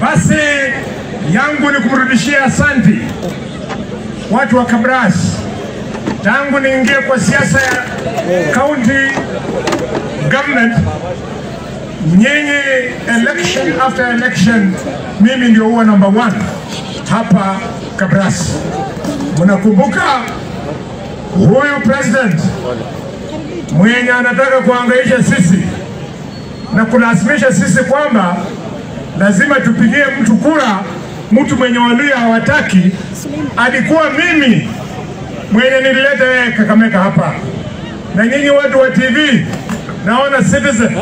Basi yangu ni kumrudishia asanti watu wa Kabras. Tangu niingie kwa siasa ya county government, nyinyi election after election, mimi ndio huwa number 1 hapa Kabras. Mnakumbuka huyu president mwenye anataka kuhangaisha sisi na kulazimisha sisi kwamba lazima tupigie mtu kura, mtu mwenye Waluya hawataki. Alikuwa mimi mwenye nilileta yeye Kakamega hapa. Na nyinyi watu wa TV, naona Citizen,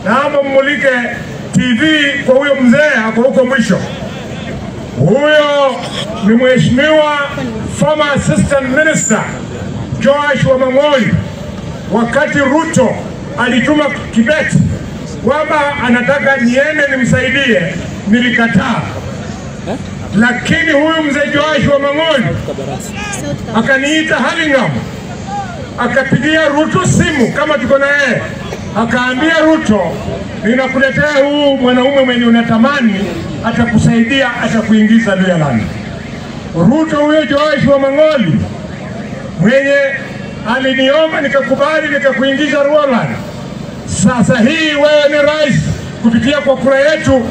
naomba mmulike TV kwa huyo mzee ako huko mwisho. Huyo ni mheshimiwa former assistant minister Joshua Mang'oli. Wakati Ruto alituma Kibet kwamba anataka niende nimsaidie, nilikataa. Lakini huyu mzee Joshua Mang'oli akaniita Hurlingham, akapigia Ruto simu kama tuko na yeye, akaambia Ruto, ninakuletea huu mwanaume mwenye unatamani, atakusaidia, atakuingiza Luyaland. Ruto huyo Joshua Mang'oli mwenye aliniomba nikakubali nikakuingiza Luyaland. Sasa hii wewe ni rais kupitia kwa kura yetu.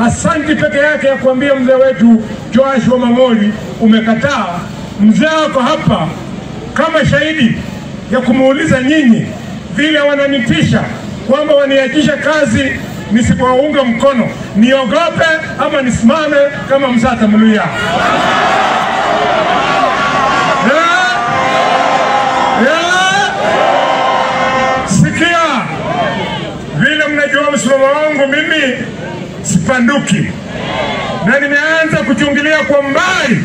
Asanti peke yake ya kuambia mzee wetu Joshua Mang'oli umekataa. Mzee wako hapa kama shahidi ya kumuuliza nyinyi vile wananitisha kwamba waniachisha kazi nisipowaunga mkono, niogope ama nisimame kama Msata Mluya? Sikia, vile mnajua msimamo wangu mimi sipanduki, na nimeanza kuchungilia kwa mbali.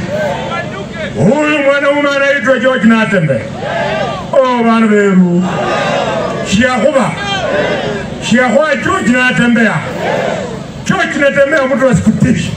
Huyu mwanaume anaitwa George Natembe. Oh bana beru. Shiahuba. Shiahuba George Natembea. George Natembea mtu asikutishe.